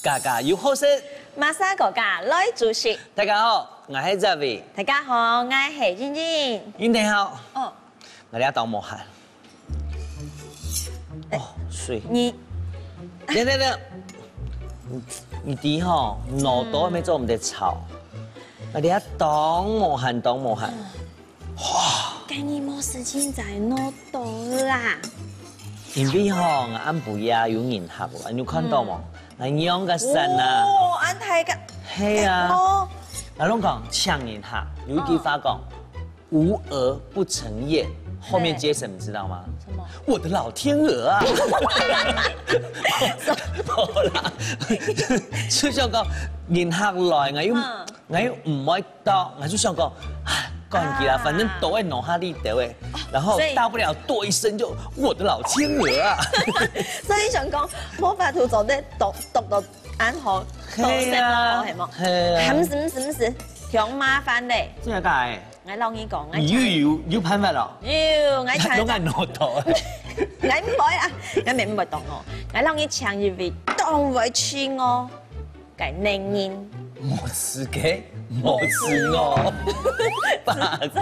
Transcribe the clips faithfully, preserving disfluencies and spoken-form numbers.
家家有好食，馬莎哥哥來煮食。大家好，𠊎係Zavi。大家好，𠊎係英英。英英好。哦，𠊎這當無閒。哦，水。你，等等等，你你知吼，腦袋乜做毋得吵，𠊎這當無閒，當無閒。 該你無時間再腦袋啦。因為吼，𠊎暗晡夜有人客哦，你有看到無？𠊎仰結煞啊！哦，恁大个。係啊。哦。𠊎摎你講，請人客有一句話講，無鵝不成宴，後面接什麼，你知道嗎？什麼？我的老天鵝啊！無啦，就想講人客來，𠊎又，𠊎又毋會 到，𠊎就想講，唉，管佢啦，反正都會弄下你兜欸，然後大不了剁一聲就我的老天鵝啊！所以想講，無法度做得剁剁到恁好，剁一聲啊，係無？係啊，毋係毋係毋係，忒麻煩咧。真个假个？𠊎摎你講，你又有有辦法咯？有，𠊎摎你講，我毋會啊，𠊎毋會剁哦，𠊎摎你請一位當會唱哦。 个男人。無事个，無事哦。八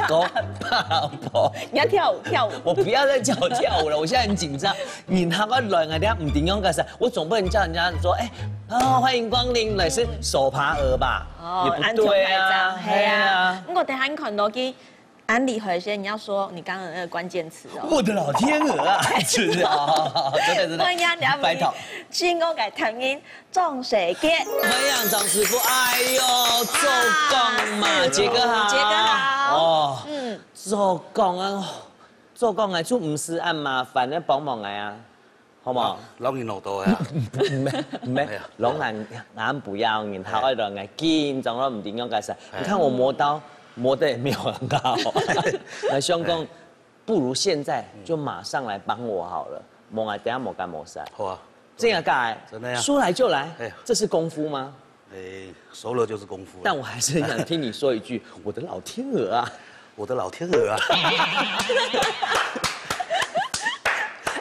哥，八婆。你要跳舞，跳舞。我不要再叫我跳舞了，我現在很緊張。你他媽亂啊！等下毋知仰結煞，我總不能叫人家說，哎，啊，歡迎光臨，來是手扒鵝吧？哦，也不對啊，係啊。毋過等下你看到佢 恁厲害先，你要說你剛剛的那個關鍵詞哦。我的老天鵝啊！是不是？哦，真的真的，拜託。經過个聽音，張世傑。歡迎張師傅，哎喲，做工嘛，傑哥好，傑哥好。哦，嗯，做工啊，做工啊，就毋使恁麻煩，來幫忙來啊。 好無？摎你腦袋啊！毋係，毋係，摎𠊎，𠊎毋要，人客愛來，𠊎緊張到毋知仰結煞。你看我磨刀，磨得也沒有很好。𠊎想講，不如現在就馬上來幫我好了，無𠊎等下無結無煞。好啊，真的假的？真的呀。說來就來，哎呀，這是功夫嗎？ 哎，熟了就是功夫了。但我還是很想聽你說一句，我的老天鵝啊！我的老天鵝啊！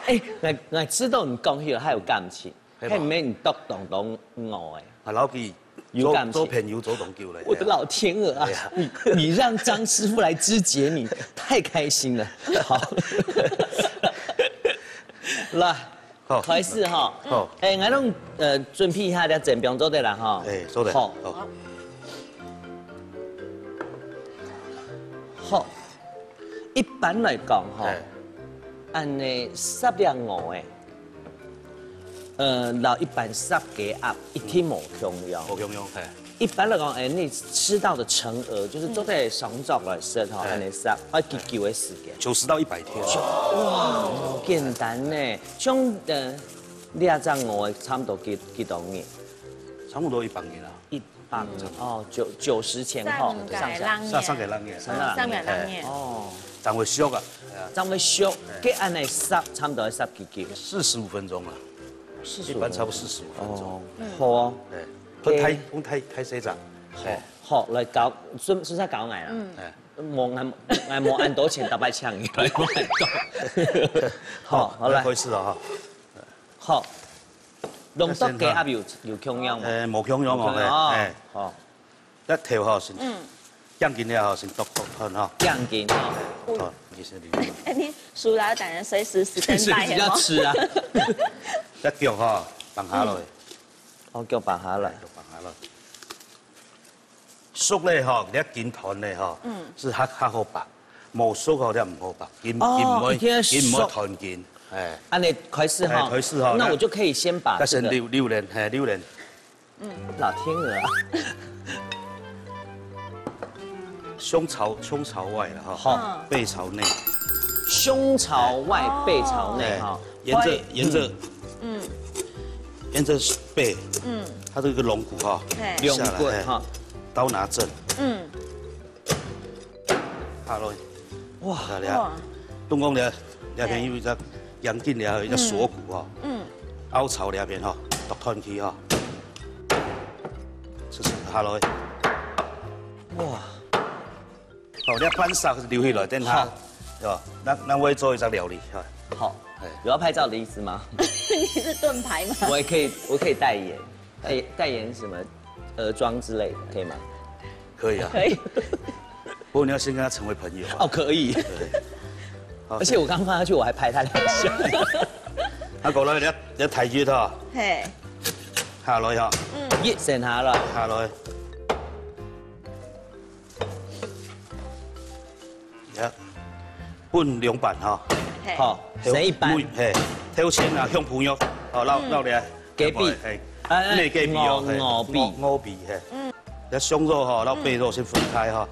哎，𠊎，𠊎知道你講起來還有感情，係吧？還有沒你咚咚咚哦哎。啊，老弟，有感情。做，做朋友做當久了。我的老天鵝啊，哎呀。你，你讓張師傅來肢解你，太開心了。好。來， 好。開始哈。好。哎，𠊎摎，呃，準備一下，這煎餅做得啦哈。哎，做得。好。好。好。一般來講哈，哎。恁呢煠這鵝仔，呃，摎一般煠雞鴨一定無共樣。無共樣，嘿。 一般來講，哎，你食到个成鵝，就係做得上桌來食吼，哎。恁呢煠，愛幾久个時間？九十到一百天。哇，無簡單呢。像，呃，你這隻鵝差不多幾，幾多日？差不多一百日啦。一百日，哦，九，九十前後，上下。上下兩日。上下兩日。哦。正會熟啊。正會熟，該恁呢煠，差不多愛煠幾久？四十五分鐘啦。四十五分鐘。一般差不多四十五分鐘。哦，好哦。哎。 講太，講太，太細隻。好，好，來教，順，順續教𠊎啦。嗯。哎。無，𠊎，𠊎無恁多錢，逐擺請你來，無恁多。好，好，來。開始了哈。好。攏剁雞鴨有，有共樣無？哎，無共樣哦，無共樣哦。哎，哎。好。這頭吼，先，嗯。 驚緊了吼，先剁剁斷吼。驚緊吼。好，你先離開。哎，你熟了，等下隨時stand by哦。隨時要吃啊。這腳吼，放下來。哦，腳放下來。腳放下來。熟了吼，你緊斷了吼，嗯。係較，較好擘。無熟吼，你毋好擘。緊，哦，緊毋會，一定要熟。緊毋會斷筋。哎。恁呢開始哈。哎，開始哈。那我就可以先把這個，那先溜，溜等，嘿，溜等。 老天鵝啊。胸朝，胸朝外了哈，好。背朝內。胸朝外，背朝內哈。哎，沿著，沿著，嗯。沿著背，嗯。它這個龍骨哈，嘿。下來，龍骨哈。哎，刀拿正。嗯。 下落。哇。下了。哇。總共了，了片有一隻，陽緊了，有一隻鎖骨吼。嗯。嗯。凹槽了片吼，剁斷去吼。試試下落。哇。好，你要半殺留下來，等下，好。對吧？那，那我也做一隻料理哈。好。哎。有要拍照的意思嗎？你是盾牌嗎？我也可以，我可以代言。代代言什么鹅妆之类的，可以吗？可以啊。可以。不过你要先跟他成为朋友啊。哦，可以。对。好，而且我刚放下去，我还拍他两下。啊，過來，你要你要抬舉他，嘿，下來哈，嗯，一先下來，下來。呀，分兩半哈。嘿，好，先一半。嘿，頭前啊，香櫥肉，好，撈撈起來。雞髀，嘿，啊，內雞髀哦，嘿，鵝髀，鵝髀，嘿。嗯，這胸肉哈，撈背肉先分開哈。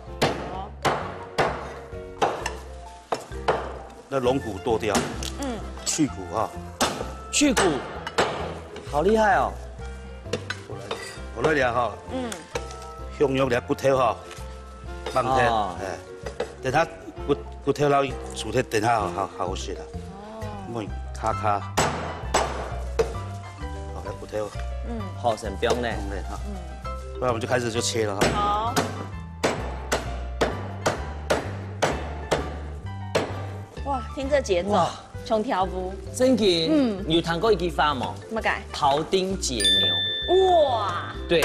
好。那龍骨剁掉，嗯，去骨哈。去骨，好厲害哦。我來，我來量哈。嗯，香肉這骨頭哈，放開，哦，哎，等下骨骨頭撈煮忒，等下好好好食啦。哦，因為卡卡，好，來骨頭，嗯，好，先放呢。放咧哈。嗯，不然我們就開始就切了哈。好。哇，聽這節奏，哇，像跳舞。正經，嗯，有聽過一句話無？麼个？庖丁解牛。哇，對。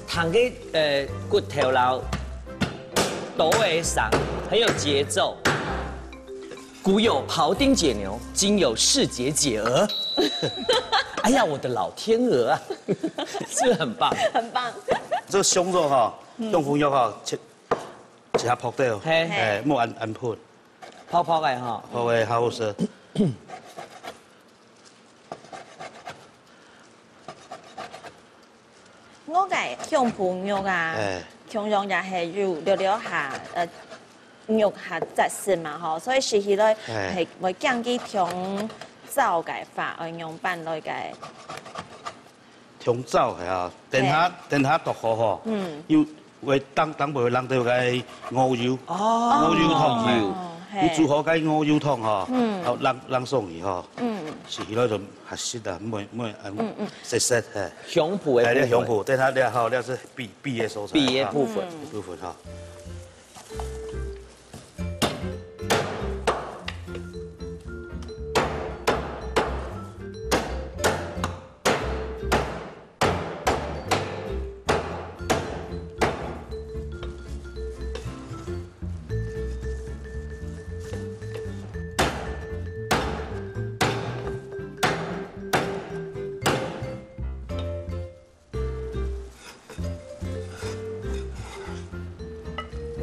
聽个呃骨頭撈刀个聲，很有節奏。古有庖丁解牛，今有市集解鵝。哎呀，我的老天鵝啊，是不是很棒？很棒。這个胸肉哈，用紅油哈，切切下薄掉，嘿，哎，莫恁恁薄，薄薄个哈，薄个好食。我个胸脯肉啊，哎，胸肉也係有略略下，呃，肉下結實嘛吼，所以食起來，哎，係會驚佢忒燥个話，愛仰般來个？ 忒燥係啊，等下，嘿，等下剁好吼，嗯，又會當當會冷到該鵝油，哦，鵝油湯係，哦，嘿，你煮好該鵝油湯吼，嗯，好冷冷爽去吼，嗯，食起來就合適啊，毋會毋會嗯嗯，澀澀係，胸脯个，哎，這胸脯，等下這吼，這係髀髀个所在，髀个部分，啊，部分吼。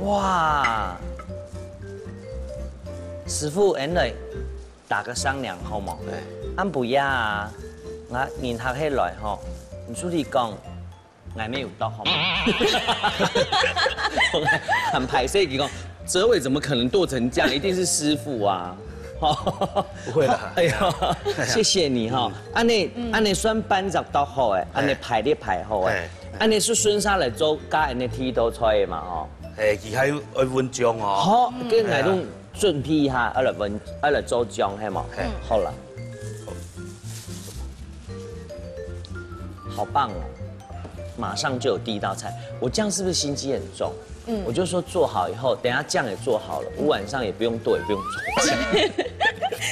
哇，師傅，恁樣打個商量好無？哎，恁樣啊，𠊎人客係來吼，你出去講，𠊎無有剁好無？很敗勢，佢講，哲偉怎麼可能剁成這樣？一定是師傅啊。 不會啦。哎呀，謝謝你哈。恁樣恁樣算半隻剁好欸，恁樣排列排好欸，哎，恁樣係順續來做，加恁樣第二道菜嘛吼。哎，佢還愛搵醬哦。好，跟𠊎等準備一下，愛來搵，愛來做醬係無？哎，好了。好棒哦，馬上就有第一道菜，我這樣是不是心機很重？ 嗯，我就說做好以後，等下醬也做好了，我晚上也不用剁，也不用煮。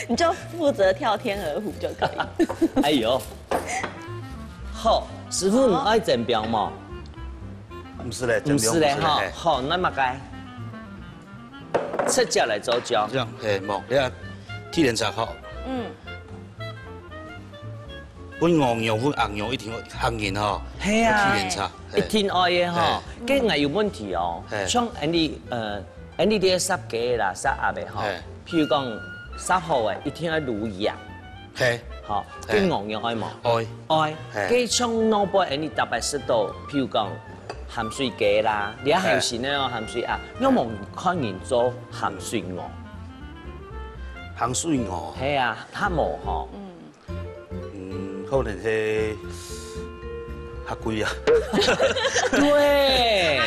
你就負責跳天鵝湖就可以。哎喲，好，師傅，你愛整標無？毋使咧，毋使咧哈。好，該麼个？直接來做醬。這樣，嘿，無，你看，天然茶好。嗯。 分鵝肉、分鴨肉一定愛行人吼，係啊，去檢查，一定愛个吼。該𠊎有問題哦，像恁樣，呃，恁樣个煠雞啦、煠鴨个吼，譬如講煠好个，一定愛滷鹽，係，吼，該鵝肉愛無？愛，愛，該像外背恁樣特別食到，譬如講鹹水雞啦，你還有新个哦鹹水鴨，有無看人做鹹水鵝？鹹水鵝，係啊，佢無吼。 嗯，可能係較貴啊。對，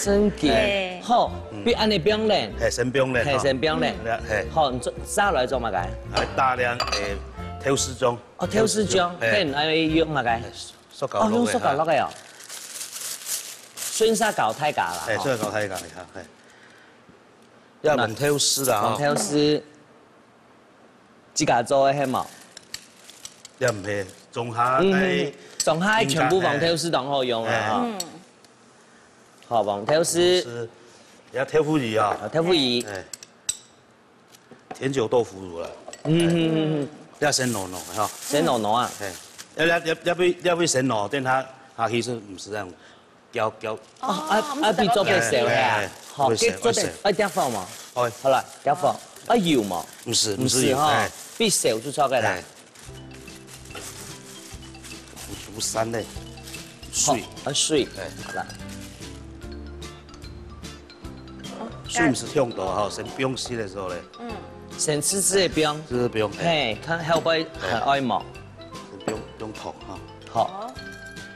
真个，好，比恁樣放冷，係，先放冷，係，先放冷，係，好，你做，再來做麼个？來打量，誒，豆豉醬，哦，豆豉醬，係，該愛用麼个？塑膠，哦，用塑膠橐个哦，順續教大家啦，係，順續教大家，係，要用豆豉啊，用豆豉。自家做个係無？也毋係，中下个，嗯，中下个全部黃豆豉當好用啊，哎。哈。嗯。好，黃豆豉。係，也豆腐乳啊。啊，豆腐乳。哎，甜酒豆腐乳啦。嗯，嗯，嗯，嗯。要先挪挪哈。先挪挪啊。哎，要，要，要，要不，要不先挪，等下下去係毋係恁樣？ 攪攪。哦，啊，哦，啊，必做必燒个啊。哎，哎，好，會燒，這做得，會燒。愛點火嘛？會。好啦，點火。啊，油嘛？毋係，毋係油，毋係哈，哎。必燒就著个啦。哎。有，有散咧，水。好，啊，水。哎。好啦。哦，水毋係忒多哈，先放水个時候咧。嗯。先試試个放。試試放，哎。嘿，看後背還愛無？哎。先放，放糖哈。好。哦。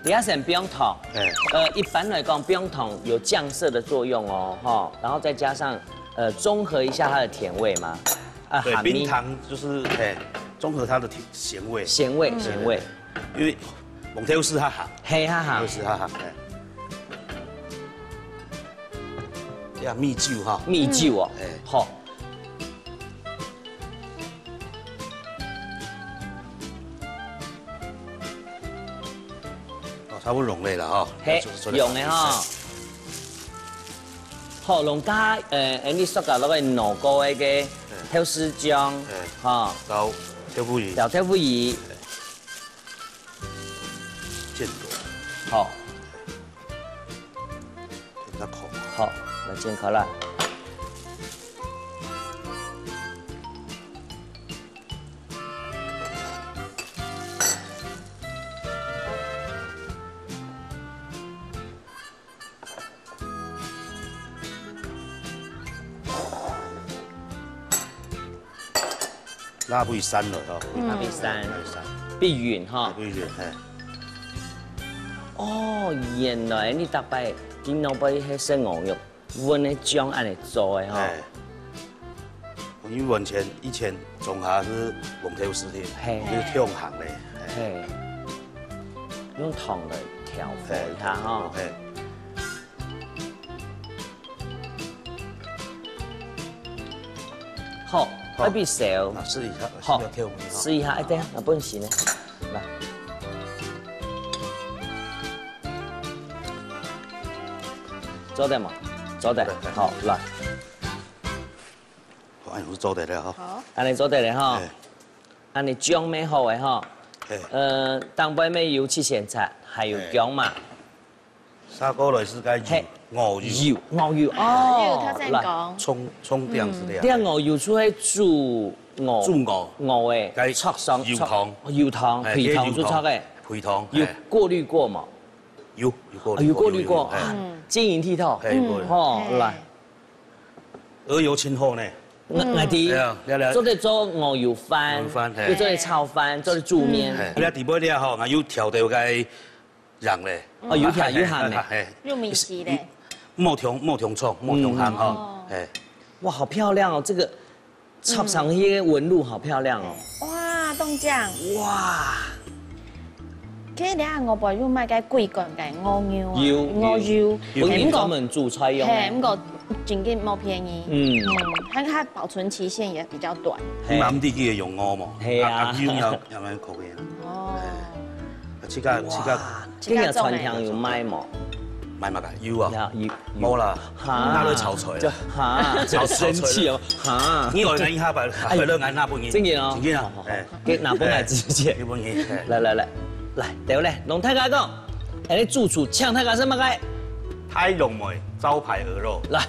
你要先放糖。哎。呃，一般來講，放糖有降色的作用哦，哈，然後再加上，呃，中和一下它的甜味嘛。啊，對，鹹味。冰糖就是，哎，中和它的甜，鹹味。鹹味，嗯。鹹味。對，對，對。因為黃豆豉較鹹。嘿，較鹹。黃豆豉較鹹，哎。呀，米酒哈。米酒哦。哎。好。 哦，差不多融了啦哈。嘿，做，做得融了哈。好，用到，呃，你說个那個濃膏个，哎。豆豉醬，哎。哈。倒豆腐乳。倒豆腐乳。哎。煎過。好。煎較透。好，來煎開來。 那會散了吼。嗯。那會散。那會散。必勻哈。那會勻，嘿。哦，原來你逐擺見到背係生鵝肉。 搵个醬恁樣做个吼。哎。因為完全以前種下係黃豆豉个，嘿。就係忒鹹个，哎。嘿。用糖來調和一下吼。哎，嘿。好，好。愛必燒。啊，試一下，好，試一下，試一下，哎，等一下，啊，不行呢。來。 做得嘛？做得。做得，做得。好，來。好，恁樣就做得了吼。好。恁樣做得了吼。哎。恁樣醬乜好个吼。哎。呃，頂背乜有七仙菜，還有薑嘛。哎。煠過來係該油，嘿。鵝油。油，鵝油，哦，油頭先講。來。蔥，蔥丁之類的。嗯。這鵝油出去煮鵝，煮鵝。鵝个，該著上，油糖。著，油糖，哎，配糖就著个。該油糖，配糖，有過濾過嘛？哎。 有，有過濾過，哦，有過濾過，有，有，嘿。啊，晶瑩剔透。嘿，有過濾。嗯，吼，嘿。來。鵝油盡好呢。𠊎，𠊎知。對啊，了，了。做得做鵝油飯，鵝油飯，嘿。又做得炒飯，做得煮麵。嘿，了，底背了吼，𠊎又調到該鹹咧。哦，有調有鹹呢。嘿，嘿。又明顯咧。莫忒，莫忒重，莫忒鹹吼，嗯。哦。嘿。哇，好漂亮哦，這個 插上去个紋路好漂亮哦。哇，當靚。哇。其實你看外背有賣个幾罐个鵝油啊，有，鵝油，有，有，毋過專門煮菜用个。嘿，毋過真个無便宜。嗯。嗯，它，它保存期限也比較短。嘿。你嘛毋知佢會用鵝無？嘿啊。啊，啊，油也，也蠻可以啊。哦。嘿。啊，自家，自家。哇，這個餐廳有賣無？賣麼个？有啊。有，有。無啦。 哈，那都炒菜了。就，哈，炒，炒菜了。生氣哦，哈。你愛拿一下吧，哎，回來拿那不你。真的哦。真的啊，好，好，好。哎。給拿分來直接。哎，你分你，哎。來，來，來，來，對不對？攏大家講，哎，你主廚請大家什麼个？太濃味招牌鵝肉。來。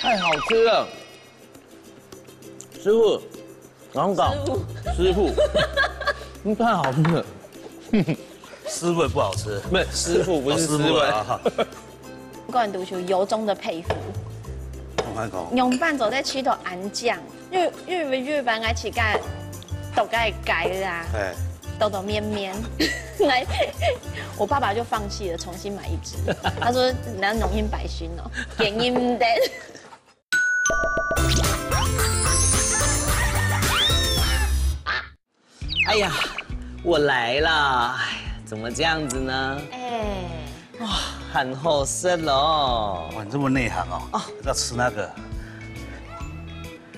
太好吃了，師傅，剛剛師傅，師傅，嗯，太好吃了。师傅也不好吃。不是师傅，不是师傅哦师傅啊。个人都是由衷的佩服。我看看，用饭做得吃到恁靚，因為因為日本愛吃个都該該啦，哎，都都面面。來，我爸爸就放棄了，重新買一支。他說：“那容易白心哦，便宜毋得。哎呀，我来了，哎，怎么这样子呢？哎，很好吃咯。哇，你这么内行哦。哦，要吃那个，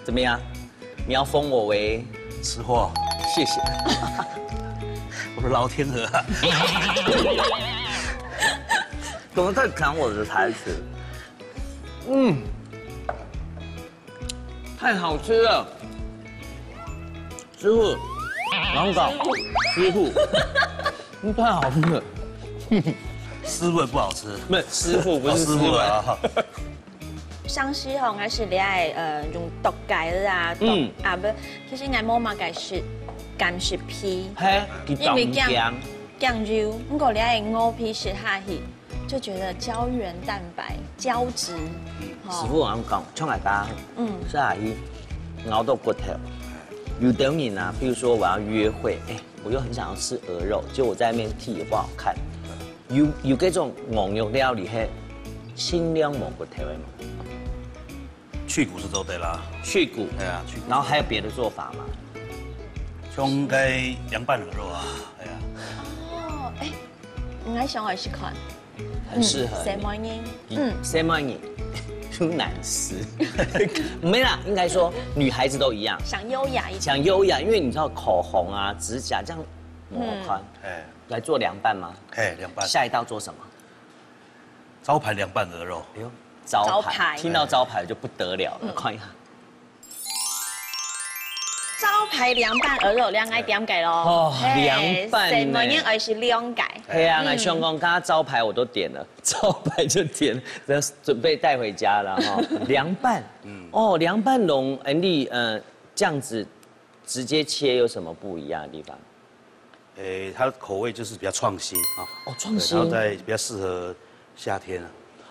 怎么样？你要封我为吃货，谢谢。我是老天鹅啊。怎么在抢我的台词？嗯，太好吃了，师傅，王总，师傅，嗯，太好吃了。师傅也不好吃。不是师傅，不哦是师傅啊。啊。上次吼，我是咧呃用剁雞啊，剁嗯啊不，其實我無麼个食，敢食皮，嘿，佢因為當驚。醬油，不過你愛鵝皮食下去，就覺得膠原蛋白、膠質，師傅，我跟你講，像大家，嗯嗯，是阿姨熬到骨頭。有的人啊，比如说我要约会，哎、我又很想要吃鹅肉，就我在那边剃也不好看。有有這種鵝肉料理，嘿，盡量無骨頭的嘛，去骨是做得啦。去骨。哎呀，去骨。然后还有别的做法吗？像該涼拌鵝肉啊，哎呀，哦，哎，你來想我試看，很适合你。細妹人，嗯嗯，細妹人，有難食。没啦，应该说女孩子都一样，想優雅一點。想优雅，因为你知道口红啊、指甲这样模块，哎，来做凉拌吗？哎，涼拌。下一道做什么？招牌涼拌鵝肉。哎呦，招牌，招牌听到招牌就不得了了，看一下。招牌涼拌鵝肉，涼个點个咯。哦嘿涼拌呢細妹人愛食涼个。嘿啊，嗯来香港，刚刚招牌我都点了，招牌就点了，然后准备带回家了哈。凉拌，嗯，哦，凉拌龙，Andy，呃，这样子直接切有什么不一样的地方？诶，它的口味就是比较创新啊。哦创新对然后再比较适合夏天啊。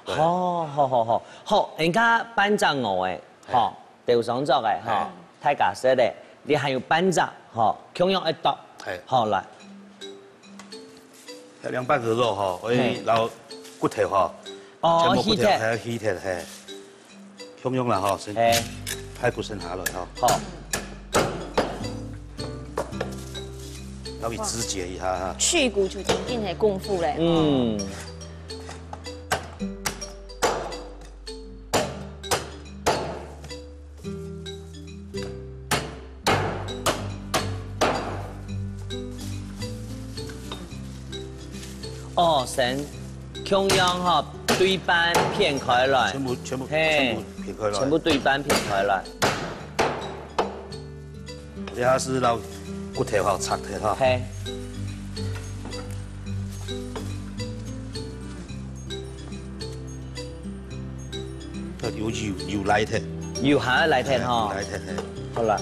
对好，好，好，好，好，人家班长我哎，好，豆爽作哎，哈，太假色嘞，你还有班长，哈，共样一刀，哎好来，要凉拌鹅肉哈，所嘿以然后骨头哈，哦全部骨头去掉还要去掉，嘿，共样了哈，先哎，排骨先下来哈，好，要给肢解一下哈。去骨就真正个功夫嘞。嗯，哦，先共样哈，对半片开来全，部全部嘿全部撇开了，全部对半片开来，等下是让骨头哈拆开哈。嘿，要有油油来的，有还要来点哈有，来的嘿。好了，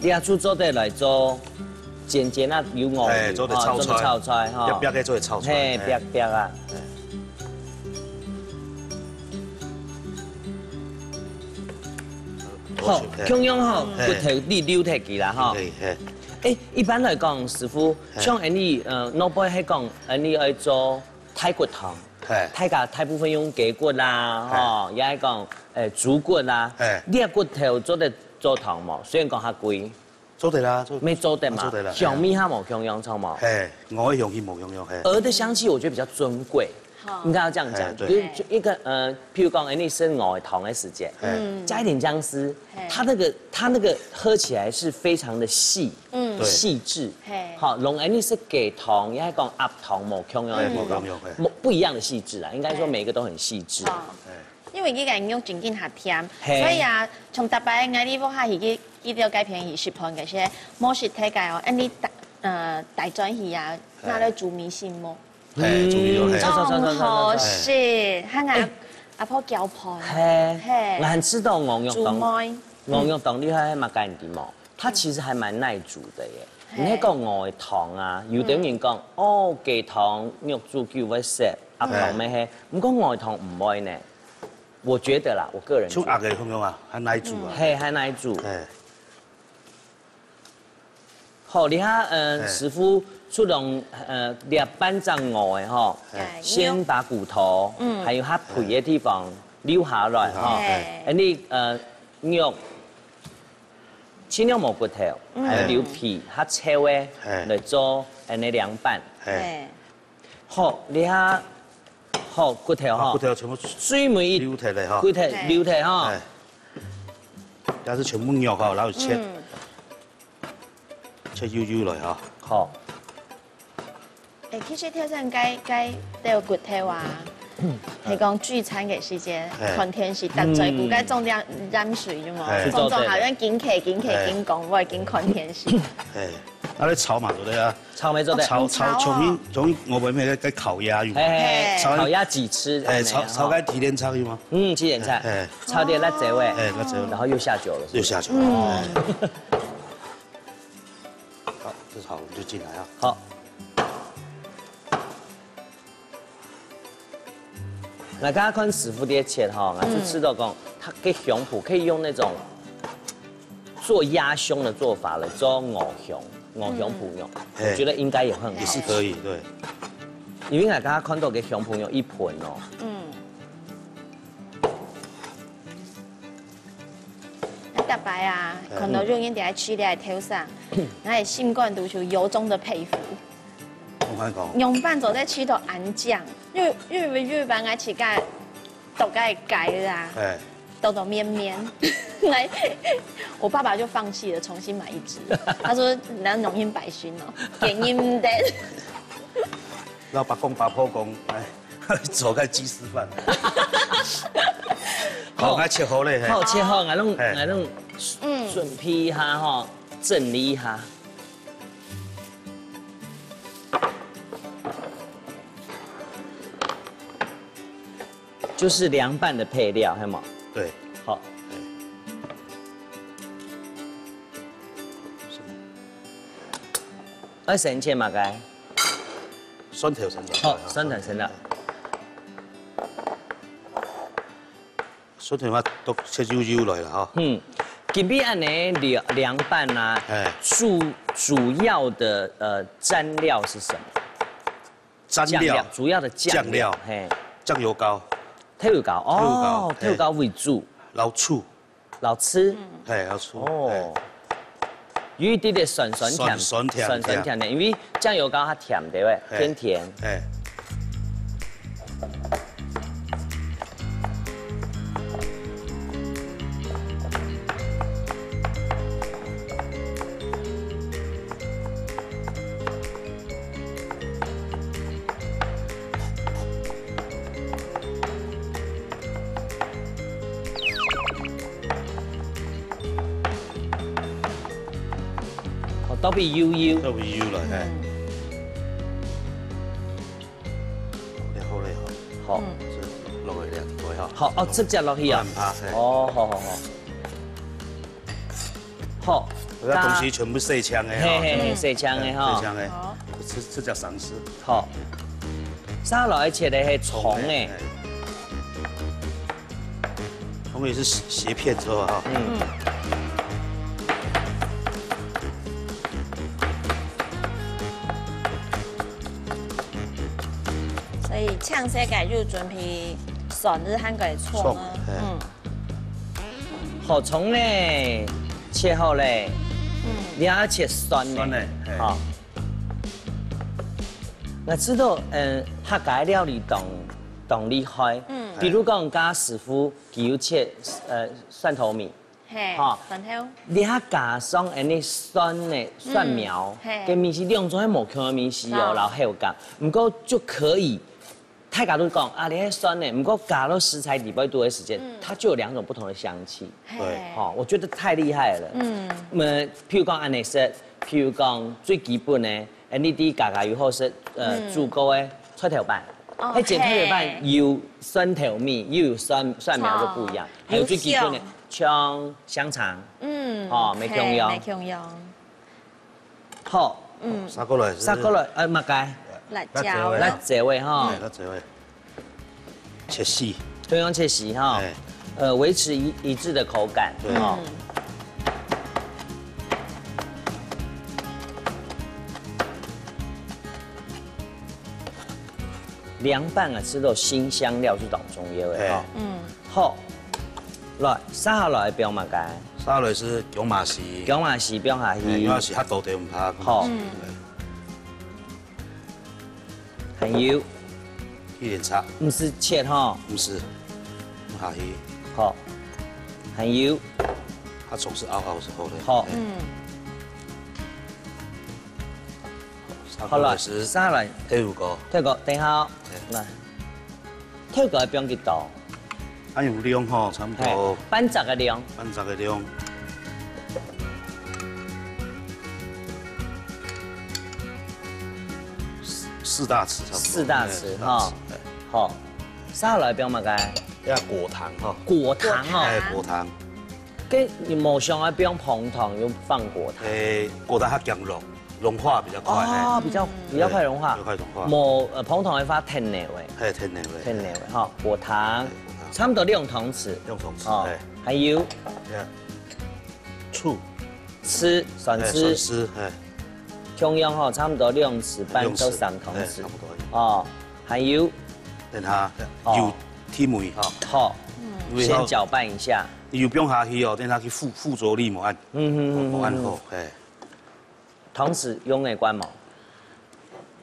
你也出做得来做，煎煎啊有我哎，做得炒做得菜，炒菜哈，要不要给做得炒菜？嘿，哎不要不要啊。好，嘿共样哈，嘿骨头你留忒佢啦哈。嘿嘿，哎，一般来讲，师傅，嘿像恁呢，呃，老辈系讲，恁呢爱做排骨汤，嘿大家大部分用鸡骨啦，吼，也系讲，呃，猪骨啦嘿，你个骨头做得做汤无？虽然讲较贵，做得啦，做没做得嘛，做得啦香味还无共样，错无？嘿，我的香气无共样嘿。鹅的香气我觉得比较尊贵，好应该要这样讲，哎对就是一个呃，譬如讲，哎，你生鹅汤的时间，哎加一点姜丝嘿，它那个它那个喝起来是非常的细，嗯对细致，嘿好，龙哎，你是鸡汤，也系讲鸭汤，无共样哎，的地方无共样嘿。不不一样的细致啊，应该说每一个都很细致。哦，因为佢个肉真正较甜，嘿所以啊，从大伯个里屋下去，佢佢了解便宜食饭个些，莫食太个哦，哎，你大呃大专去啊，拿来煮米线么？哎，注意哦，嘿嗯。当好食，还拿阿婆搅拌，嘿，嘿我还知道鹅肉煮汤，糜，鹅肉汤厉害，还蛮干的嘛，它其实还蛮耐煮的耶。你係講熬湯啊，有兜人講，哦，雞湯肉煮久會澀，鴨湯乜係，毋過熬湯毋會呢。我覺得啦，我個人覺得。像鴨个湯樣啊，還耐煮啊。係，還耐煮。係。好，你看，呃，係。師傅就用，呃，這半隻鵝个吼，係。先把骨頭，嗯。還有它皮个地方留下來哈。係。恁呢，呃，肉，盡量無骨頭，嗯。還有留皮，較臭个，係。來做恁呢涼拌。係。係。 好，這下，好，骨頭吼，啊，骨頭全部最尾一留忒了吼。骨頭留忒吼。哎，這係全部肉吼，然後切，嗯。切幼幼來吼。好。哎，其實頭先該，該兜骨頭啊，嗯。係講聚餐个時節，哎。看電視，逐嘴骨該裝點鹽水，有無？哎。裝裝好像緊徛、緊徛、哎。緊講，𠊎緊看電視。哎，啊，你炒嘛，對不對啊？ 炒乜做得。炒，炒，炒哦。重新，重新，我們那個在烤鴨有嗎？嘿，嘿，嘿。炒，烤鴨幾吃，哎，炒，恁樣，炒該提蓮菜有嗎？嗯，提蓮菜，哎。炒點辣椒味，哎，辣椒味。然後又下酒了，是不是？又下酒了，嗯。哎。好，這炒，我們就進來啊。好。 𠊎剛剛看師傅在切吼，𠊎就知道講，嗯。它个胸脯可以用那種做鴨胸的做法來做鵝胸，鵝胸脯肉，嗯。我覺得應該也會很好吃。也是可以，對。因為𠊎剛剛看到个胸脯肉一盤哦。嗯。 逐擺啊，哎。看到有人在該切个豆沙，𠊎个心肝肚就由衷的佩服。仰般講？仰般做得切到恁靚，因為，因為一般𠊎切个，剁个雞啦，哎。剁剁綿綿。來，我爸爸就放棄了，重新買一隻。他說：「那農民百姓哦，便宜毋得。」 老伯公、伯婆講，哎，做个雞絲飯。好，好，𠊎切好了，嘿。好，切好，𠊎弄，嘿。𠊎弄，嗯。準備一下吼，整理一下。就是涼拌的配料，係無？對。好。對。是。愛先切麼个？ 蒜頭先落。好，蒜頭先落。蒜頭嘛，都切幼幼來了哈。嗯，今晡日恁呢涼，涼拌啊，哎。主，主要的，呃，蘸料是什麼？蘸料。醬料，主要的醬料，醬料。嘿。醬油膏。豆油膏，哦，豆油膏，豆油膏為主。嘿。老醋。 老醋。嗯。嘿，老醋，哦。嘿。有一點點酸酸甜，酸酸甜甜。酸酸甜甜，因為醬油膏它甜，對不對？嘿。偏甜。嘿。 哦，倒比幼幼。倒比幼幼了，嘿。嗯。好了，好了，好。好。嗯。這落去了，對哈。好，哦，直接落去啊。不然怕，嘿。哦，好，好，好。 好，這東西全部洗淨个哈。嘿，嘿，嘿，洗淨个哈。嘿，洗淨个。好。這，這隻上司。好。沙拉切个係蔥个。蔥个，嘿。蔥也是斜，斜片做哈。嗯。嗯。 所以青色个就準備蒜仔還有蔥啊。蔥，嘿。嗯。好，蔥呢，切好咧。嗯。你還要切蒜呢。蒜呢，嘿。好。𠊎知道，嗯，客家料理當，當厲害。嗯。比如講，𠊎師傅佢有切，呃，蒜頭米。 嘿，吼，蒜頭。你還加上恁呢蒜呢，蒜苗，嗯，嘿。跟味緒兩種係無共樣个味緒哦，哦。然後口感，毋過就可以，大家都講啊，你係蒜呢，毋過加到食材底背肚个時間，嗯。它就有兩種不同的香氣。嘿。對。吼，我覺得太厲害了。嗯。那麼，譬如講恁呢食，譬如講最基本的，恁呢在家家有好食，呃，嗯。煮過个菜頭粄。 哦，該剪特別版，嘿。有蒜頭米，又有蒜，蒜苗就不一樣，哦，還有最基本的，有香。像香腸，嗯，哦，沒共樣。嘿，沒共樣。好，嗯，殺過來係，殺過來，呃，麼个？辣椒。辣椒味啊。辣椒味哈。哎，辣椒味。切絲。同樣切絲哈。哎。呃，維持一，一致的口感。對。哈。嗯。涼拌啊，食到辛香料就當重要个哈。哎。嗯。好，來，續下來放麼个？續下來係薑嫲絲。薑嫲絲放下去。哎，薑嫲絲較多點毋怕。好。嗯。 還有，一連插。毋使切吼。毋使，下去。好，還有。它總是拗拗之後呢。好。哎。嗯。好了，續下來。豆腐糕。豆腐糕，等一下哦。哎。來。 豆角愛放幾多？啊，用量吼，差不多。嘿，半隻个量。半隻个量。四，四大匙差不多。四大匙，嘿，四大匙，哈。嘿。好，續下來放麼个？要果糖哈。果糖哦。哎，果糖。 該你無想愛放紅糖，又放果糖？誒，果糖較強溶，融化比較快，哦，嘿。比較，比較快融化。比較快融化。無，呃，紅糖會發甜味。嘿，甜味。甜味，哈，果糖，嘿，果糖。差不多兩湯匙。兩湯匙，哦，嘿。還有？呀。醋。醋，酸醋。嘿，酸醋，嘿。共樣吼，差不多兩匙半到三湯匙。兩匙，嘿，差不多。哦，還有？等下，哦。有甜味哈。好，嗯。因為吼，先攪拌一下。 你有放下去哦，等下去附，附著你無恁，嗯，嗯，嗯，無恁好，嗯。嘿。湯匙用个罐無？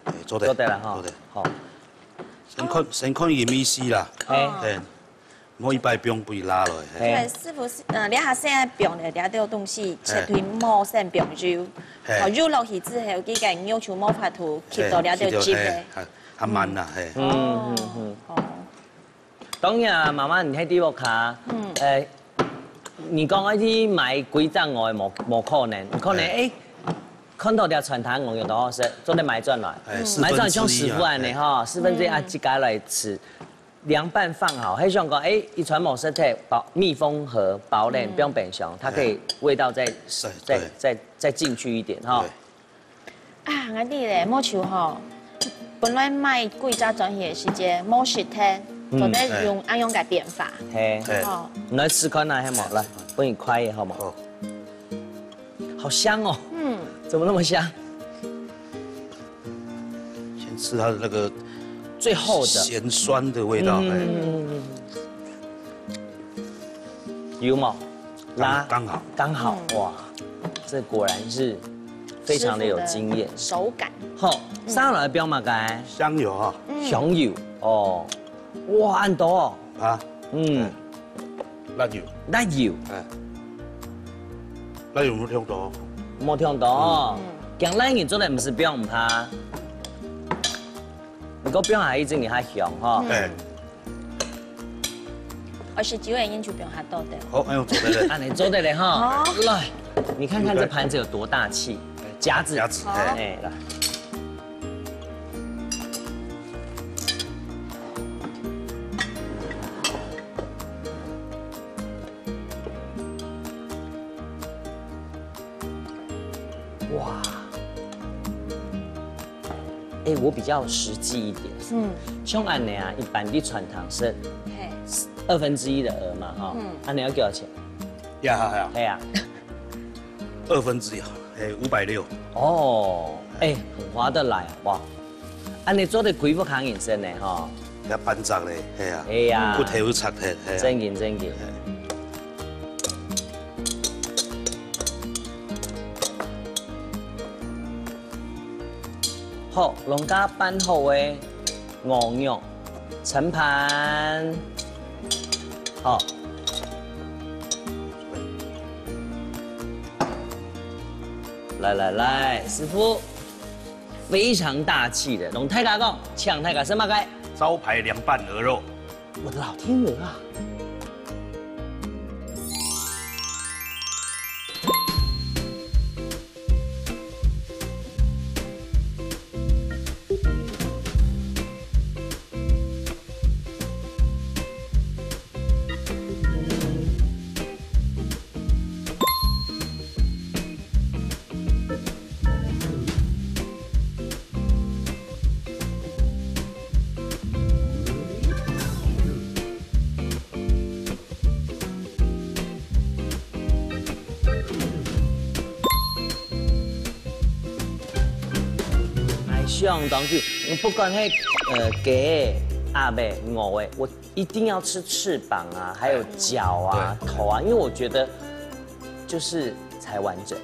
哎，做得，做得了哈。做得。好。先看，先看佢味緒啦。哎。嘿，毋好一擺放分佢拉落去，嘿。嘿。對，師傅，呃，這下先放了這兜東西，切忒無先放油。嘿。好，油落去之後，佢个肉就無法度吸到這兜汁个。嘿，吸到，嘿，還，還慢啦，嘿。嗯，嗯，嗯。哦。 當然啊，媽媽，你在地方卡，嗯。呃，你講愛去買幾隻鵝，無，無可能，可能，哎。哎，看到這餐廳鵝肉當好食，做得買轉來，哎，嗯。買轉來像師傅恁呢，四分之一啊。哈，四分之一啊，嗯。自家來食，涼拌放好，還想講，哎，一餐無食忒，保，密封盒保冷，嗯。不用冰箱，它可以味道再，哎。再，對。再，再進去一點哈。對。 啊，𠊎知咧，毛球吼，本來買幾隻轉去个時節，無食忒，嗯。做得用恁樣个變化。嘿。嘿。吼。來試看啊，好無？來，分你㧡一下好無？好。好香哦。嗯。怎麼那麼香？先吃它的那個最後的。鹹酸的味道，嗯，哎。嗯，嗯，嗯。有無？ 拉，剛，剛好。剛好，嗯。哇，這果然是非常的有經驗。師傅的手感。好，嗯。續下來放麼个？香油啊。嗯。香油，哦。哇，恁多哦。啊。嗯。哎。辣油。辣油。哎。辣油無忒多。無忒多哦。嗯。講辣油做得毋使放毋怕。 毋過放下去真个較香吼。嗯。哎。愛食酒个人就放較多兜。好，恁樣做得了。恁樣做得了吼。好。來，你看看這盤子有多大氣，哎，夾子。夾子，好。哎。哎，來。 哇。哎，我比較實際一點。嗯。像恁樣啊，一般的餐廳係嘿。二分之一的鵝嘛，哈。嗯。恁樣愛幾多錢？呀，呀，呀。對啊。二分之一，哎，五百六。哦，哎，很划得來，哇。 恁樣做得幾屋下人食呢，吼。也半隻咧，係啊。係啊。骨頭有拆忒，係啊。正經，正經。係。好，農家拌好个鵝肉，盛盤。好。來，來，來，師傅。 非常大氣的，同大家講，請大家食麼个？招牌涼拌鵝肉。我的老天鵝啊！当当就不管是呃雞、鴨、鵝，我一定要吃翅膀啊，还有脚啊、头啊，因为我觉得就是才完整。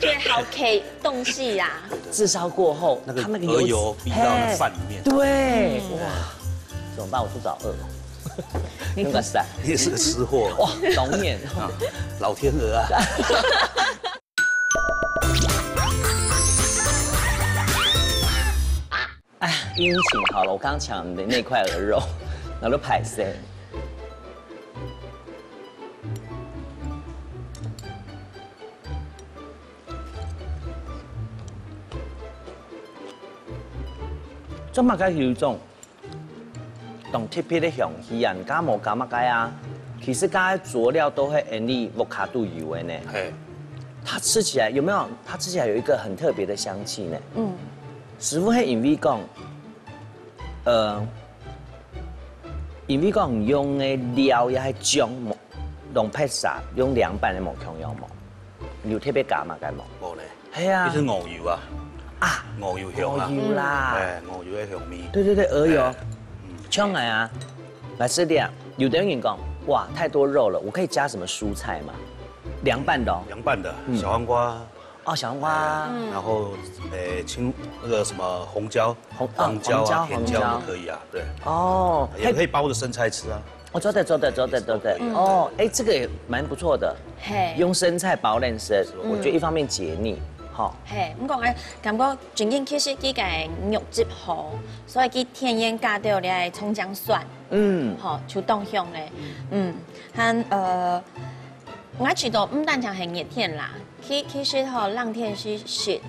觉得好 K 东西呀。炙烧过后，那个它那个鹅油滴到那饭里面嘿对，哇，怎么办？我肚子好饿哦。那个是你也是个吃货哇，童年。啊，老天鹅啊。哎，殷勤好了，我刚刚抢你的那块鹅肉，然后就拍谁？做么个有一种当特别的香气啊？你刚刚没加么个啊？其实刚才佐料都会 any 屋下都有的呢。嘿，它吃起来有没有？它吃起来有一个很特别的香气呢。嗯，师傅，是因为讲，呃，因为讲用的料也还酱，用披萨，用凉拌的无共样无？有特别加么个无？无呢，系啊这，是鹅油啊，啊，鹅油香啊，有啦。哎，鹅油的香味。对对对，鹅油哎，像哎啊，来吃点。有的人讲，哇，太多肉了，我可以加什么蔬菜吗？凉拌的哦。凉拌的小黄瓜，哦，小黄瓜。然后诶青那个什么红椒、红黄椒啊、哦黄椒甜椒黄椒都可以啊，对，哦，也可以包着生菜吃啊。哦，做得做得做得做得都可以。哦，哎，这个也蛮不错的，嘿，用生菜包来吃，我觉得一方面解腻，哈。嘿，毋过哎，感觉正经其实佢个肉质好，所以佢天然加掉了个葱姜蒜，嗯，吼，就当香嘞。嗯，还呃，我觉得毋单单係热天啦，其其实吼冷天时食，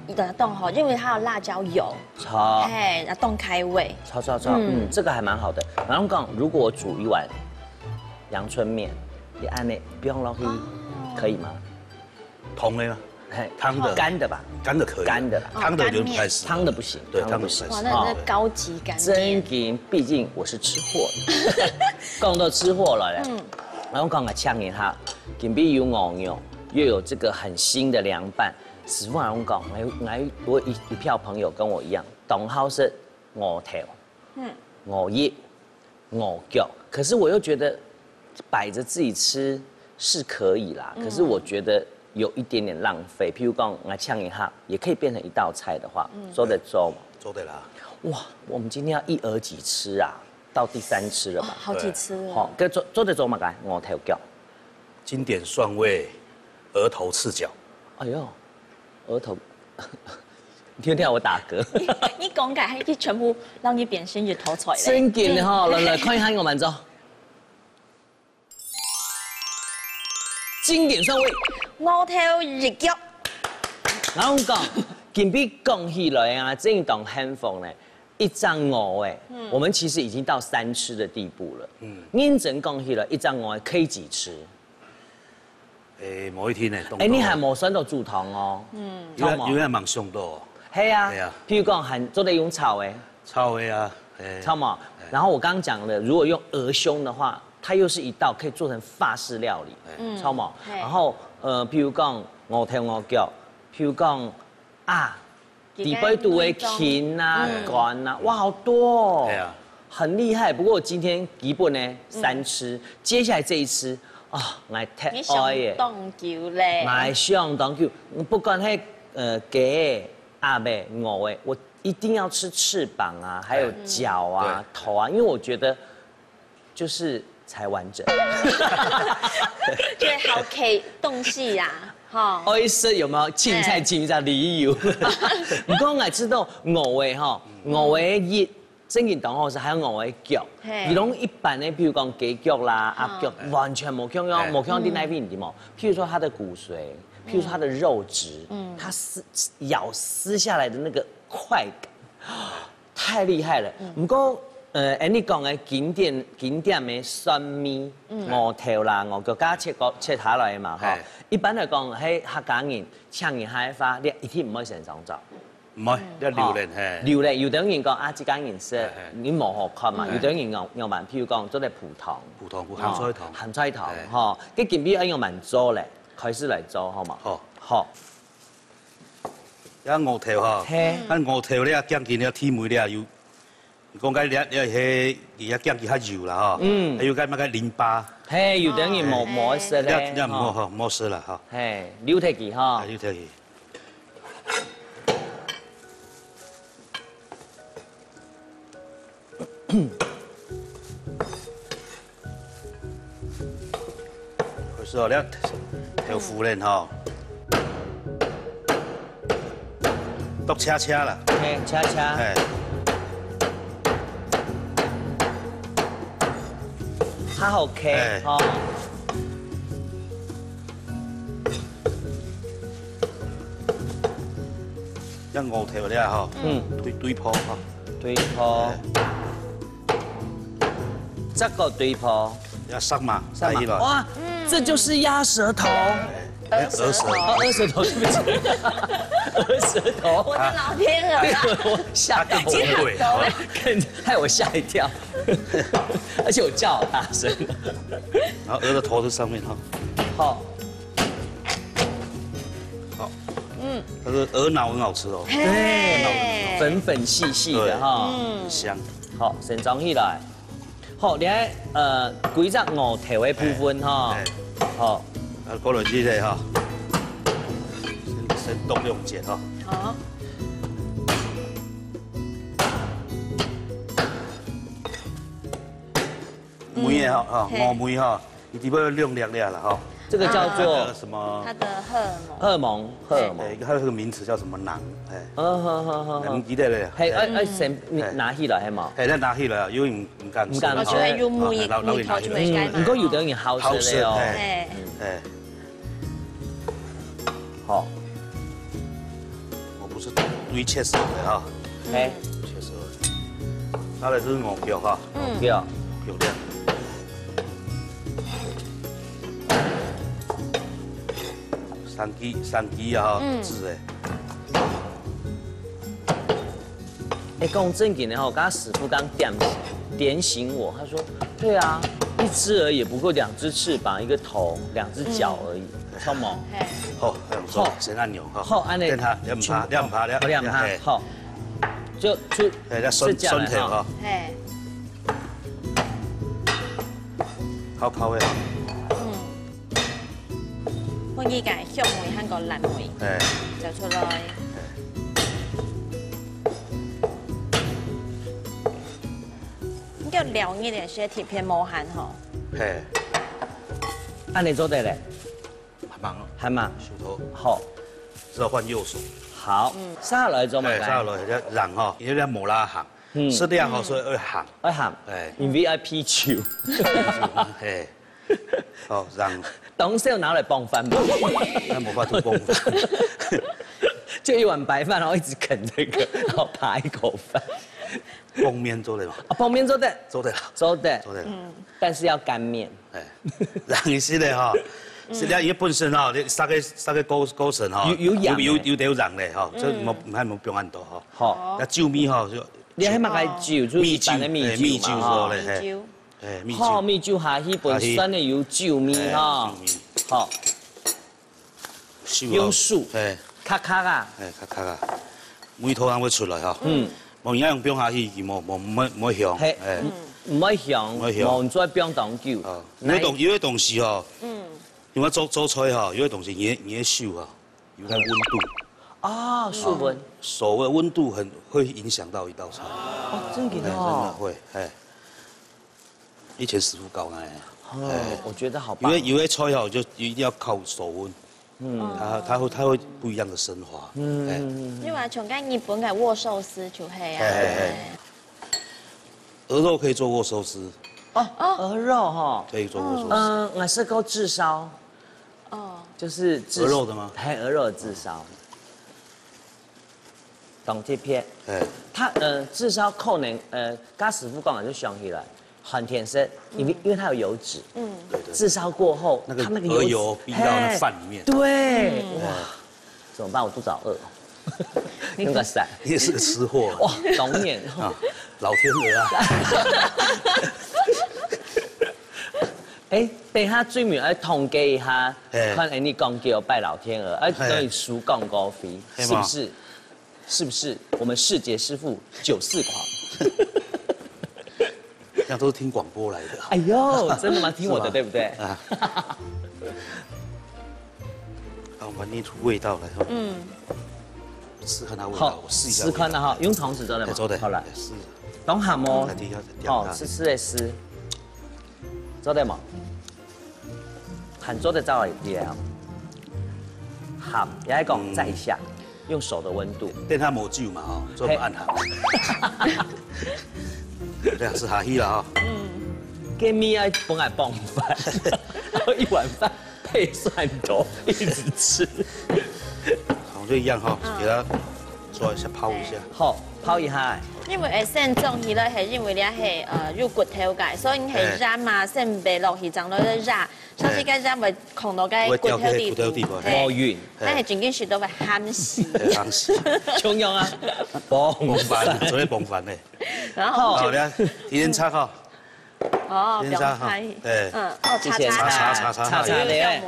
也当好，因为它有辣椒油，好，嘿，也当开胃。好好好，嗯，这个还蛮好的。然后讲，如果煮一碗阳春面，你按呢不用落去，可以吗？汤的吗？嘿，汤的干的吧，干的可以，干的啦汤的就不太适合。汤的不行，对，汤的不行汤的不太适合。哇，那那高级干真面，紧，毕竟我是吃货的。讲到吃货了嘞，嗯，然后讲个抢一下，今天有鹅肉，又有这个很新的凉拌。师傅，我讲，我我一一票朋友跟我一样，当好食鹅头，嗯，鹅翼，鹅脚，可是我又觉得摆着自己吃是可以啦，可是我觉得有一点点浪费。譬如讲，我抢一下，也可以变成一道菜的话，做得做吗？做得啦。哇，我们今天要一鹅几吃啊？到第三吃了吧？好几次了。好，跟做做得做嘛，来，鹅头脚。经典蒜味，鹅头赤脚。哎呦，鹅头，你听听我打嗝。你讲个，佢全部让你变成一头菜嘞。真紧的哈，来来看一下我们做。经典蒜味。我头一脚，然后讲，今天讲起来啊，真当幸福呢。一张鹅哎，我们其实已经到三吃的地步了。嗯，认真讲起来，一张鹅可以几吃？诶，某一天呢，哎，你还没算到煮汤哦。嗯，有点有点蛮凶的哦。系啊，对啊譬如讲，还做得用炒哎，超味啊，诶，炒嘛。然后我刚刚讲的，如果用鹅胸的话，它又是一道可以做成法式料理，炒嘛。嘿然后呃，譬如讲鹅头鹅脚，譬如讲啊，几个底背肚的内脏芹啊、嗯肝啊，哇，好多哦。对啊很厉害。不过今天基本呢三吃，接下来这一吃啊，我太你爱耶想，当久嘞。我想当久，不管是呃鸡、鸭、鹅，我一定要吃翅膀啊，还有脚啊、对头啊，因为我觉得就是才完整。觉得好 K 东西呀，哈。我意思有没有？青菜青菜理由。不过我知道我的哈，我的一正经当好食，还有我的脚。嘿你用一般的，比如讲鸡脚啦、鸭脚，完全无共样，嘿无共样在那边的嘛。譬如说它的骨髓，譬如说它的肉质，它撕咬撕下来的那个快感，太厉害了。不过，呃，Andy 讲的经典经典的蒜米，鹅头啦，鹅脚，刚刚切过切下来嘛，哈嘿。一般来讲，嘿，客家人请人客的话，你一定毋会先上桌。毋会，要榴莲嘿。榴莲，有的人讲啊，这个人是嘿嘿你无好看嘛，有的人讲要蛮，譬如讲做得普通，普通普通鹹菜湯鹹菜湯嘿哈，跟今日要用蛮做嘞，开始来做好吗？好好。這鵝頭吼，嘿。該鵝頭咧，驚佢咧，體味咧有，講該咧，咧係，佢也驚佢較油啦吼，嗯。還有該麼个淋巴，嘿，有的人無，嘿。無食咧，這，這毋好吼，吼。毋好食啦吼。嘿，留忒佢吼。啊，留忒佢。 開始哦，你看豆腐咧吼，剁斜斜啦，嘿，斜斜。嘿。較好切，嘿。吼。 像鵝頭這吼，嗯。對，對破吼。對破。哎。這个對破。要上馬，上馬。帶起來。哇，嗯。這就是鴨舌頭。哎，鵝舌。哦，鵝舌頭，對不起。鵝舌頭。我的老天鵝啊。對，我嚇到。它更珍貴。看，害我嚇一跳。而且我叫好大聲。然後鵝的頭在上面哈。好。 好，嗯。但是鵝腦很好吃哦。嘿。粉粉細細的哈。對，嗯。很香。好，先裝起來。好，你看，呃，歸隻鵝頭的部分哈。哎，哎。好。啊，過落去咧哈。先，先剁兩節哈。好。梅仔哈，哈，嘿。鵝梅哈， 你底背要兩粒粒了哈。這個叫做，啊，那個什麼，它的荷爾蒙。荷爾蒙，荷爾蒙。哎，它有個名詞叫什麼囊，哎。嗯，好，好，好，好。你記得了？嘿，哎，哎，先，你拿起來，嘿嘛。哎，再拿起來啊，因為你，你敢吃。你敢吃。哦，就會有木，啊，然後，然後你拿起來。木頭就會改嘛。嗯，不過有的人也好吃的哦。好吃，哎。嘿。哎。好。我不是對切丝的哈。嘿。切丝的。拿來就是鵝腳哈。嗯。鵝腳。鵝腳。 生雞，生雞啊，嗯。煮的。哎，講正經的吼，剛剛師傅剛點，點醒我，他說，對啊，一隻鵝也不過兩隻翅膀、一個頭、兩隻腳而已，嗯。著無？嘿。好，還有做，好。先按鈕哈。好，按呢。等下，你毋怕，你毋怕，你毋怕，嘿。好。就，就，哎，要酸，就這樣了哈。酸甜哈。嘿。 烤烤的啊。嗯。分佢个香味和个辣味，哎。走出來。哎。你个料理个時特別無閒吼。嘿。恁樣做得咧？還忙哦。還忙。手頭。好。只好換右手。好。嗯。續下來做麼个？哎，續下來，這樣吼，因為這無啦行。 嗯。食了吼，嗯。所以愛行。愛行。哎。你V I P酒。哎。哦，行。當時有拿來傍飯嗎？那無法度傍飯。就一碗白飯，然後一直啃這個，然後扒一口飯。傍麵做得嗎？啊，傍麵做得。做得啦。做得。做得啦。嗯，但是要乾麵。 哎，人係个吼，嗯。係了，因為本身吼，你殺个，殺个過，過程吼，有，有養的。有，有，有得有養个吼，嗯。所以無，還無放恁多吼。好。那酒味吼，就，你還蠻愛酒，就一般的米酒嘛，蜜酒，哎，蜜酒吼。吼，蜜酒下去，本身的有酒味吼。哎，酒味。好。 手啊，用手，哎。卡卡啊。哎，卡卡啊。味道正會出來吼。嗯。無，你愛用放下去，佢無，無，無，無香，嘿，哎。嗯，毋會香，無香。無，你做得放當久。哦，有个東，來。有个東西吼，嗯。因為做，做菜吼，有个東西你的，你的手啊，有个溫度。哦，手溫。手的溫度很，會影響到一道菜。哦，真的哦。哎，真的會，哎。 以前師傅教𠊎个。哦，哎。我覺得好棒。有个，有个菜吼，就一定要靠手溫。嗯。它，它會，它會不一樣的升華。嗯。哎。你話像該日本个握壽司就係啊。哎，哎，哎。鵝肉可以做握壽司。哦，哦。鵝肉吼。可以做握壽司。嗯，𠊎食過炙燒。哦。就是炙，鵝肉的嗎？嘿，鵝肉的炙燒。 當特別。哎。它，呃，炙燒可能，呃，剛師傅講个就想起來，很甜色，因為，嗯。因為它有油脂。嗯。對，對。炙燒過後，那個它那個油脂，鵝油滴到那飯裡面。嘿，對，嗯。哇，怎麼辦？我肚子好餓哦。你那個啥？你也是個吃貨啊。哇，當然。啊，老天鵝啊。哎，等一下最尾愛統計一下，嘿。看恁樣講叫拜老天鵝，哎，嘿。等於輸廣告費，嘿嘛。是不是？是不是我们世杰师傅酒肆狂？那都是听广播来的。哎呦，真的吗？听我的，是吧对不对？啊，让我们捏出味道来哈。嗯，试看它味道，好，我试一下试看啊哈，用汤匙做得吗？哎，做得，好了，是，当下么那？第一要点好，它试试的试，做得吗？还做得再一点啊。好，也来讲再一下，用手的温度。等下没酒嘛哈，做不按哈。这样是哈希了哈。给米爱本来傍饭，然后一碗饭配蒜头一直吃。好，就一样哈，给它抓一下，泡一下。好，泡一下。因為會先種起來，係因為這係呃有骨頭个，所以係鹽啊，先擺落去，正落去炸，所以該鹽會囥到該會骨頭底掉該骨頭底部部。無韻。但係正經食到會鹹死。哎，當時，穷用啊，傍傍饭，昨天傍饭呢。然後好，你看，提前擦哈，哦，先生哈放開哎嗯，哦，謝謝擦擦擦擦擦擦擦的用梅。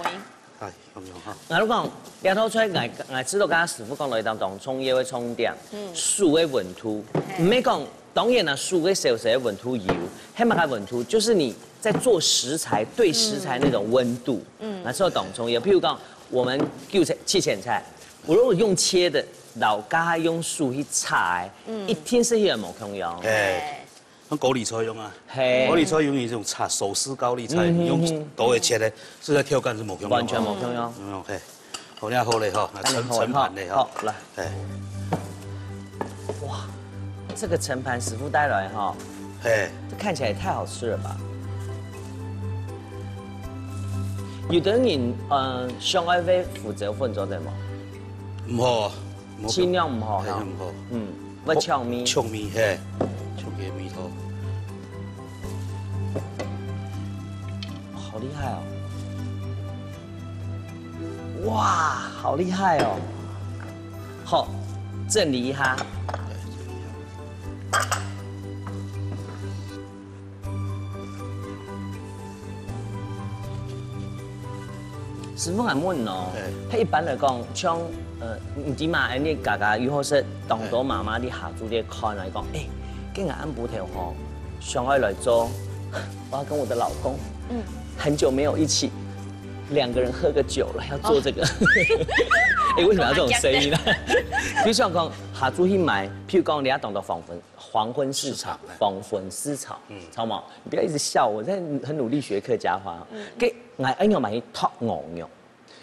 哎，用用哈。我跟你講，這道菜，𠊎𠊎知道剛剛師傅講到一道當重要个重點，水个溫度，毋係講當然啦，水个燒燒个溫度有，係麼个溫度，就是你在做食材，對食材那種溫度，嗯，那時候當重要。譬如講，我們就切切菜，我如果用切的，老家還用手去炒，嗯，一定係有無共樣。哎，像高麗菜用啊，嘿高麗菜用一種炒手撕高麗菜，嗯你用刀仔切的，實在口感是無共樣。完全無共樣。嗯，OK，好，那好嘞哈，那盛好盛盤嘞哈好，，來，哎，哇，這個盛盤師傅帶來哈，哎，這看起來也太好吃了吧！有的人，嗯，想愛會胡椒粉做得無？毋好，毋好盡量毋好哈，哎，毋好，嗯，會嗆味，嗆味嘿，嗆个味道。好厲害哦！哇，好厲害哦！好，整理一下。師傅，𠊎問哦哎，佢一般來講，像呃，你知嘛？你家家又好食，當多媽媽你下晝在看來講，哎，今日暗晡頭吼，想愛來做，我要跟我的老公，嗯，很久沒有一起兩個人喝個酒了，要做這個。哎，為什麼要這種聲音呢？比如像講下晝去買，譬如講你要懂得黃昏黃昏市場市場，哎，黃昏市場，嗯，知道嗎？你不要一直笑，我在很努力學客家話。給，𠊎愛用買去燙牛肉，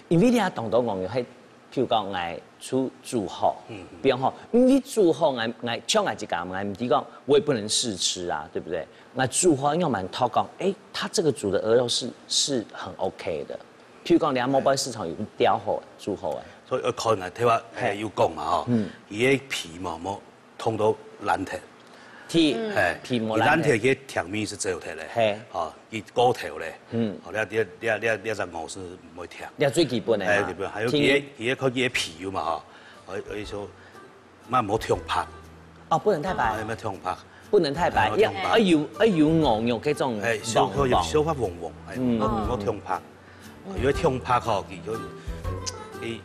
因為你要懂得牛肉，係，譬如講，𠊎出煮好，比方吼，因為煮好，𠊎𠊎像𠊎自家，𠊎毋知講，我也不能試吃啊，對不對？𠊎煮好要蠻燙講，哎，他這個煮的鵝肉是是很 OK 的。譬如講，你看外背市場有釣好、煮好哎，所以要看啊，頭下嘿有講嘛吼，嗯佢个皮嘛，莫燙到爛忒。皮嘿，皮無爛忒爛忒，佢个甜味係走忒咧，嘿哦，佢過頭咧，嗯哦，你你你你你隻鵝係毋會甜。這最基本的嘛。哎，對不對？還有聽佢个佢个佢个皮有嘛吼，我我意思，莫莫燙白，哦，不能太白哎，，莫燙白，不能太白，哎要要有要有牛肉這種哎，小可有黃黃小可黃黃，哎，嗯莫莫燙白，因為燙白吼，佢就佢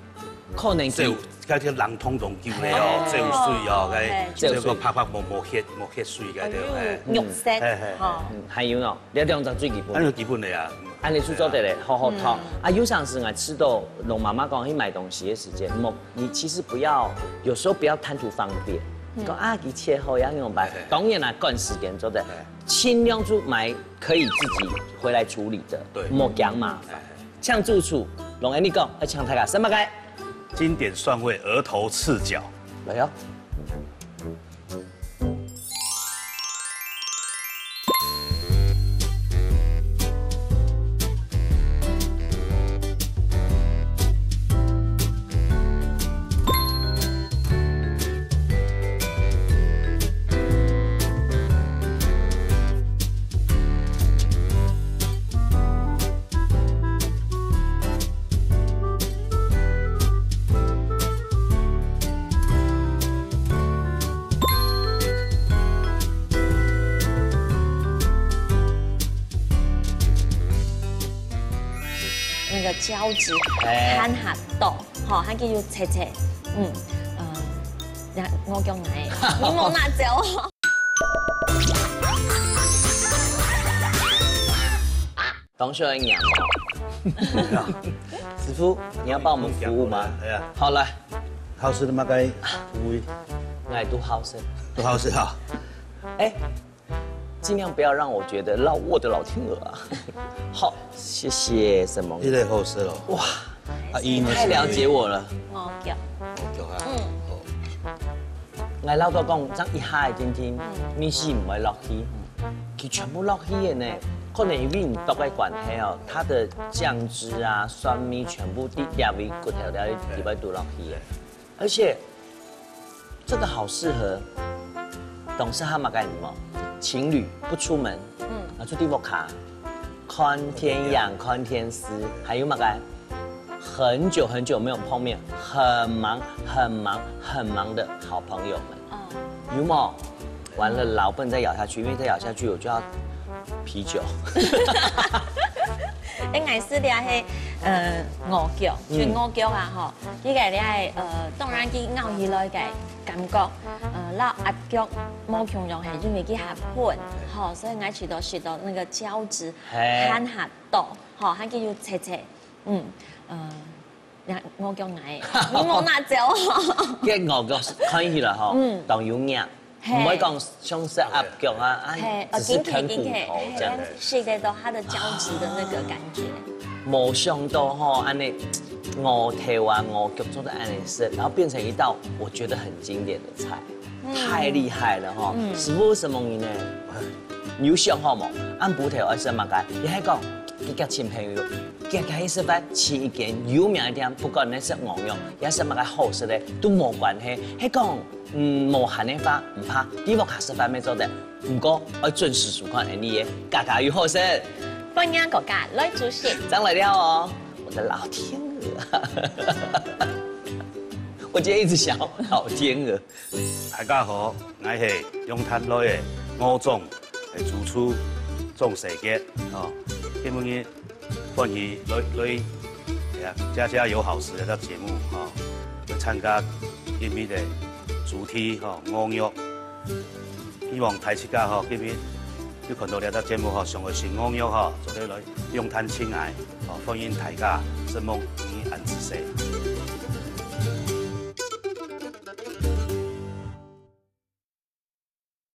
可能走，該條冷凍當久咧哦，走水哦，該哎走个白白無無血無血水該條，哎。肉色嘿嘿吼，嗯，還有哦，這兩隻最基本。那就基本的呀。安尼就做得咧，好好燙。啊，有常時𠊎試著，龍媽媽講去買東西的時間，莫，你其實不要，有時候不要貪圖方便。你講啊，佢切好要用白，當然啦，趕時間做得，盡量就買可以自己回來處理的，對莫驚麻煩。像主廚，龍安你講，要請大家什麼个？經典蒜味鵝頭翅餃。來哦。 那個膠質，哎看下到，吼，還可以用切切，嗯，呃，那我講來，你莫拿走。同學很娘哦。師傅，你要幫我們服務嗎？哎呀，好，來。好食个麼个服務？來，都好食。都好食哈。哎，盡量不要讓我覺得老，我的老天鵝啊。好，謝謝沈蒙。你个好食咯。哇，啊，伊呢，太了解我了。我叫。我叫啊。嗯。哦。 𠊎老實講，這一下个定定，嗯。味緒毋會落去，佢全部落去个呢。可能因為你剁个關係哦，它的醬汁啊、酸味全部滴入去骨頭了，裡背都落去个。而且這個好適合，當適合麼个人無？情侶不出門，嗯。啊，出去屋下，看電影、看電視，還有麼个？ 很久很久沒有碰面，很忙很忙很忙的好朋友們。哦。有無？完了，老不能再咬下去，因為再咬下去我就要啤酒。哎，𠊎試了係，呃，鵝腳，嗯。就鵝腳啊，吼，佢个咧，呃，當然佢咬起來个感覺，呃，摎鴨腳無共樣，係因為佢較粉，吼，所以𠊎試到，試到那個膠質，嘿。還較多，吼，還佢有脆脆。 嗯，呃，你看，我講𠊎，你莫拿走。這鵝腳看起來吼，嗯。當有營養，嘿。毋會講像食鴨腳啊，啊，嘿，只是啃骨頭這樣。呃，緊起，緊起，嘿，食得到它的膠質的那個感覺。無想到吼，恁呢鵝頭啊、鵝腳做得恁呢食，然後變成一道我覺得很經典的菜，嗯。太厲害了吼！嗯。師傅，什麼呢？你有想好無？暗晡頭愛食麼个？你還講，佢佮親朋友 佢去食飯，去一間有名个店，不管你食鵝肉，也食麼个好食个，都無關係。係講，嗯，無閒个話，毋怕，在屋下食飯乜做得。毋過，愛準時收看𠊎俚个家家有好食。歡迎大家來煮食。正來尞哦，我的老天鵝。我今天一直想要老天鵝。 大家好，𠊎係龍潭來个鵝莊个主廚鍾世傑，吼。今晡日歡喜來，來，哎呀，家家有好食个節目，吼，來參加今日个主題，吼，鵝肉。希望大自家，吼，今日有看到這隻節目，吼，想愛食鵝肉，吼，做得來龍潭尋𠊎，吼，歡迎大家，承蒙你恁仔細。